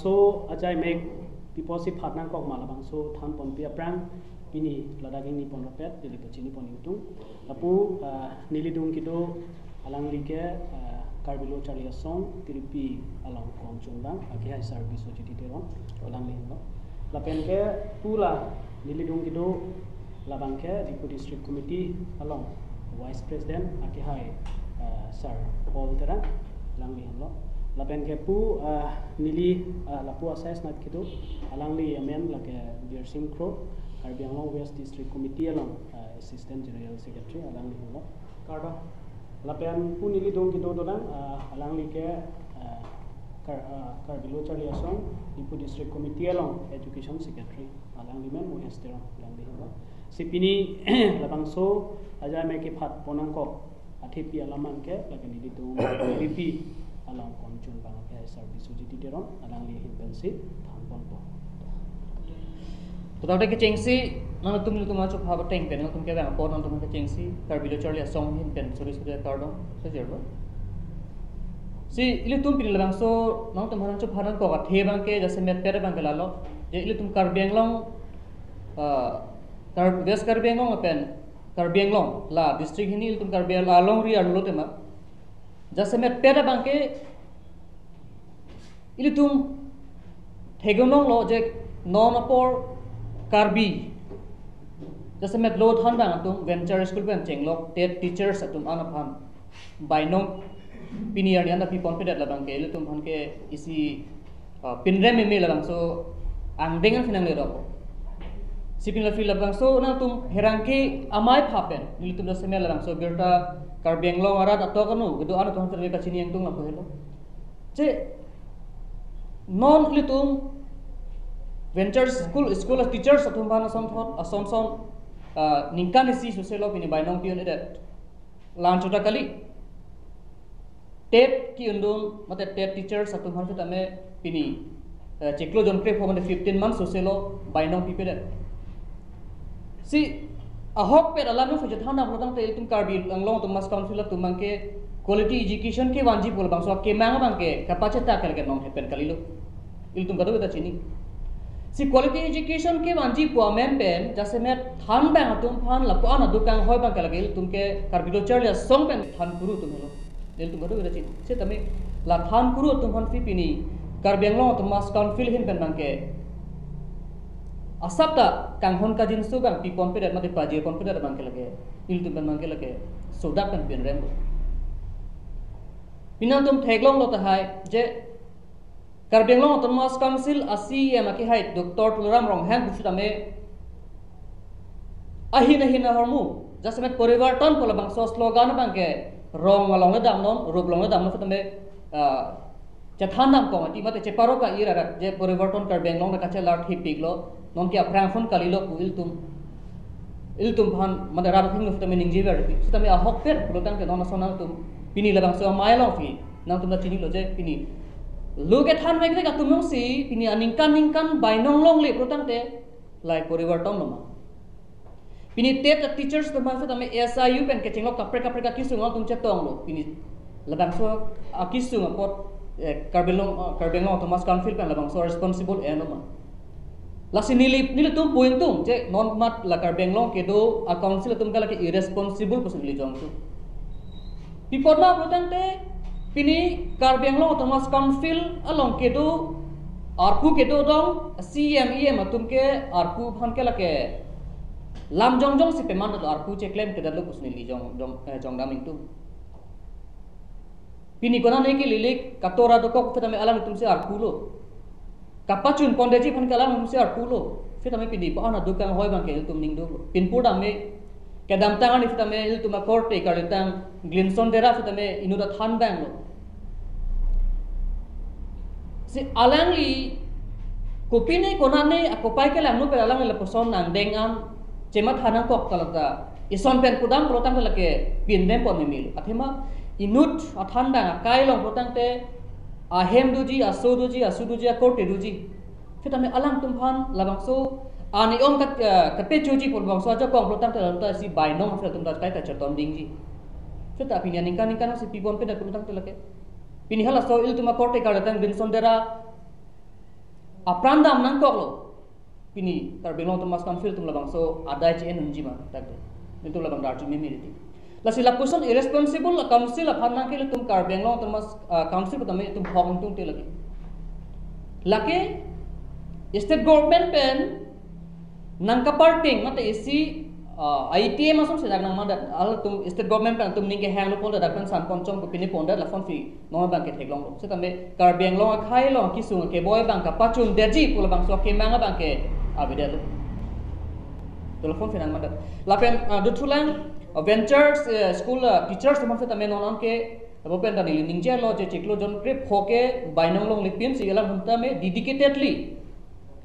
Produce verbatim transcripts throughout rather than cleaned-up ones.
So, ajai mek piposi phat nangkok ma labangso than ponpi aphrang, pini ladak ingni pon rapet, neli pachini pon ingtung. Lapu, ah, neli dung kedo alangli ke, ah, Karbi Lo Charli Asong, Tiripi along kongchun abang, akehai sir Biswajit Teron, alangli henlo. Lapen ke pu la neli dung kedo labang ke Diphu District Committee along Vice President akehai, ah, sir Paul Terang, alangli henlo. Lapen ke pu, ah, neli, ah, lapu asai snat kedo, alangli amen lake Birsing Kro, Karbi Anglong West District Committee along, ah, Assistant General Secretary, alangli henlo. Kardom. Lapen pu neli dung kedo dolang, ah, alangli ke, ah, Kar-, ah, Karbi Lo Charli Asong, Diphu District Committee along Education Secretary, alangli men Muhester, alangli henlo. Si pini labangso ajai mek kephat pon nangkok athepi alam abang ke, lake neli dung Tiripi along kongchun abang ke sir Biswajit Teron, alangli ahin pensi than ponpo. Totang kechengsi, nangtum nangtum achu phap ateng pen, nangtum kevang apor nangtum kechengsi, Karbi Lo Charli Asong ahin pen, sorry, sorry, kardom, sejor lo. Si, ilitum pini labangso, nangtum aphan achu phap nangkok athe abang ke, jasemet pere abang ke lalo, je ilitum Karbi Anglong, ah, Kar-, West Karbi Anglong lapen, Karbi Anglong, la district hini ilitum Karbi Anglong alongri arlo tema. Jasemet pere abang ke, ilitum theklonglo je non apor Karbi jasemet lo than abang atum venture school pen chenglok TET teachers atum an aphan bainong pini arni anta pi ponpedet labang ke ilitum aphan ke isi, ah, pinrem meme labangso angdeng an phinang lerok. Si pini la phi labangso nangtum herang ke amei pha pen nelitum jasemet labangso birta Karbi Anglong arat atok anu kedo an atum aphan pachini ingtung lapu helo. Je non ilitum venture school, school teachers atum aphan asonthot, asonson, ah, ningkan isi suse lo pini bainong pi-un-edet. La-an chota kali. TET ke-undun, mate TET teachers atum aphan setame pini, eh, chiklo jon krepho mate fifteen months suse lo bainong pipedet. Si ahokpet alam nangsi chethan nangpo tangte ilitum Karbi Anglong Autonomous Council atum abang ke quality education kevanji pu labangso akemang abang ke kapacheta ke lake nong hepen kalilo. Ilitum kadokave ta chini. Si quality education kevanji pu amen pen jasemet than abang atum aphan lapu-an aduk kanghoi abang ke lake ilitum ke Karbi Lo Charli Asong pen than kuru atum helo. Ilitum kadokave ta chini. Setame la than kuru atum aphan si pini Karbi Anglong Autonomous Council ahin pen abang ke asap ta kanghon kajinso abang pi ponpedet mate pajir ponpedet abang ke lake ilitum pen abang ke lake sodak pen pinrem. Pini nangtum theklonglo tahai je Karbi Anglong Autonomous Council a CEM akehai Doctor Tuliram Ronghang pu setame ahin ahin ahormu jasemet porivarton pu labangso slogan abang ke rong along le damnon, rup along le damnon setame, ah, chethan dam kong ati mate cheparo ka-ir arat je porivarton Karbi Anglong ta kachelar thipiklo, non ke aphrang aphun kalilo pu ilitum, ilitum aphan mate rat atum setame ningjever pi. Setame ahokpet lo tangte non ason nangtum pini labangso amei along phi nangtum ta chinilo je pini lo kethan vekvek atum jongsi pini aningkan ningkan bainong longle lo tangte lahai porivarton lo ma. Pini TET teachers atum aphan setame SIU pen kechenglok kaprek kaprek akesung atum chetonglo. Pini labangso akesung apot, eh, Karbi Anglong, eh, Karbi Anglong Autonomous Council pen labangso responsible en lo ma. Lasi neli, nelitum pu ingtung je non mat la Karbi Anglong kedo a council atum ke lake irresponsible pusi neli jong tu. Pi apot ma pu tangte pini Karbi Anglong Autonomous Council along kedo arpu kedo dong, CEM EM atum ke arpu aphan ke lake lam jongjong si peman arpu cheklemkledet lo pusi neli jong, jong, eh, jong dam ingtung. Pini konane ke lilik katora dokok setame alangtum si arpu lo. Kapachun pondetji aphan ke alangtum si arpu lo. Setame pini pu-an aduk kanghoi abang ke ilitum ning duklo. Pinpur dam me kedamtang arni setame ilitum akorte karlitang Glinson Dera setame inut athan abang lo. Si alangli kopine konane akopai kelangno pen alangli lapuson angdeng an chematha nangkok ta lata ison pen pudam pulo tangte lake pinrem pon meme lo. Athema inut athan abang akai along pulo tangte ahem doji, aso doji, asu doji, akorte doji. Setame alangtum aphan labangso ani om kat, eh, kapechoji pu labangso ajakong pulo tangte lata si bainong aphi atum ta kaita chetondingji. Seta pini aningkan ningkan si pi ponpedet pulo tangte lake. Pini halaso ilitum akorte karlitang Glinson Dera apran dam nangkoklo. Pini Karbi Anglong Autonomous Council atum labangso adai che-en unji ma, tak de. Nelitum labang arju meme riti. Lasi lapuson irresponsible a-council aphan nangke ilitum Karbi Anglong Autonomous, ah, Council pu tame itum hok ingtungte lake. Lake state government pen nangkaparting mate isi, ah, I T M asong sedak nangmandat, alatum state government pen atum ning kehanglo pulote dak pen san ponchong kopine pondat lason si non abangke theklonglo. Setame Karbi Anglong akhei along kesung keboi abang kapachundetji pu labangso akemang abangke avedetlo. Pu lason si nangmandat. Lapen, ah, dothulang, ah, Ventures, eh, School, ah, teachers atum setame non anke lapu pen ta neli ningjelo je chiklo jon krepho ke bainong longle pinsi alanglitum tame dedicatedly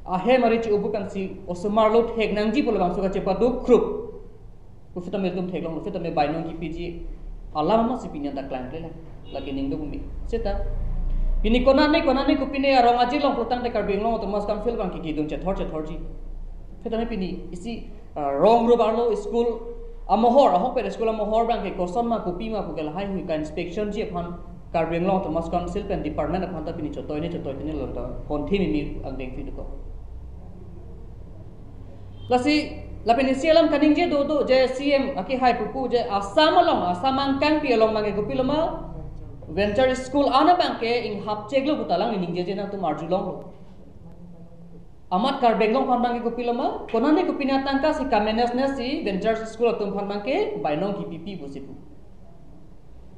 ahem ari che-o pu pensi osomar lo thek nangji pu labangso kachepaduk krup. Pu setame ilitum theklonglo, setame bainong kepiji alam amatsi pini anta klangklelang. Lake ningduk meme. Seta pini konane konane kopine arong ajirlong pulotangte Karbi Anglong Autonomous Council abangke kedun chethor chethorji. Setame pini isi, ah, rong rup arlo school amohor, ahokpet school amohor abangke koson ma kopi ma pu ke lahaihui ka-inspectionji aphan Karbi Anglong Autonomous Council pen department aphan ta pini chotoi ne chotoi tene lo ta konthi meme angdeng phi duko. Lasi lapen isi alam kaningje do do je C M akehai pupu je Assam along, Assam angkangpi along abangke kopilo ma Venture School an abangke inghap cheklo puta alang ningjeje nangtum arjulonglo. Amat Karbi Anglong aphan abangke kopilo ma, konane kopine atangka si ka-manage ne si Venture School atum aphan abangke bainong kepipi pusi pu.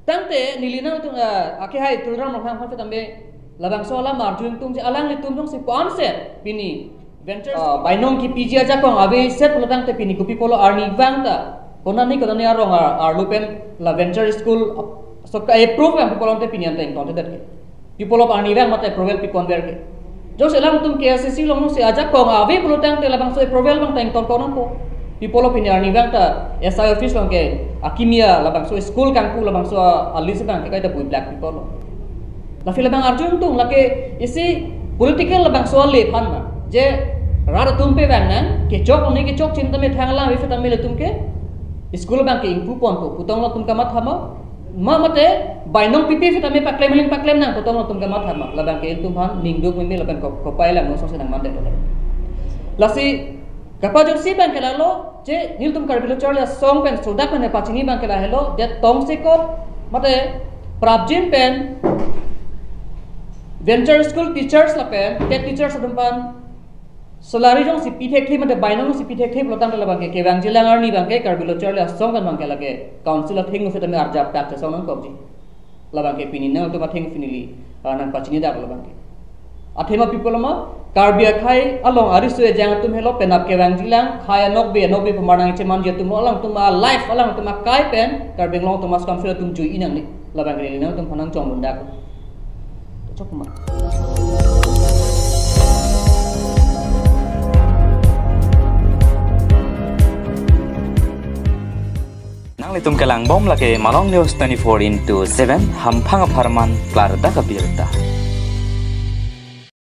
Tangte neli nangtum, ah, akehai Tuliram Ronghang aphan setame labangso alam arju ingtungji, alanglitum jongsi ko-anset pini Ventures, ah, bainong kepiji ajakong aveset pulotangte pini kopi pulo arnivang ta konane konane arong ar-, arlo pen la Venture School, ah, so ka-approve yang pu pulote pini anta ingtontedet ke. Pi pulo arnivang mate approval pi konver ke. Jongsi alangtum K S A C along si ajakong ave pulotangte labangso approval abang ta ingtonkok nangpo. Pi pulo pini arnivang ta S I office along ke akimi a labangso school kangpu labangso a-list abangke kaita bui black people lo. Lasi labang arju ingtung lake isi political labangso ale aphan ma. Je rat atum pe vang nang, kechok ne kechok chinta methang lang, ave setame ilitum ke school abangke ingpu ponpo, putong latum kamatha ma. Ma mate bainong pipi setame paklem ling paklem nang putong latum kamatha ma. Labangke ilitum aphan ningduk meme lapen ko-, kopai lang nosong senang mandet. Lasi kapajok si abangke lalo, je nelitum Karbi Lo Charli Asong pen sodak pen pachini abangke lahelo, det tongsekot mate prapjin pen Venture School teachers lapen TET teachers atum aphan salary jongsi pi thekthe mate bainong si pi thekthe pulotangte labangke kevangji lang arni abangke Karbi Lo Charli Asong pen abangke lake council athengno setame arjap tak chesong nangkokji. Labangke pini nangtum athengno pini neli, ah, nangpachinidak labangke. Athema pi pulo ma, Karbi akhei along ariso ejang atum helo penap kevangji lang, khei anokbe anokbe pemar nangchemanji atum alangtum a-life alangtum akai pen Karbi Anglong Autonomous Council atum jui-i nangne. Labangke neli nangtum aphan nangchongdundak. Chok ma. Nanglitum kelangbom lake Malong News twenty-four into seven, hamphang apharman klardak abirta.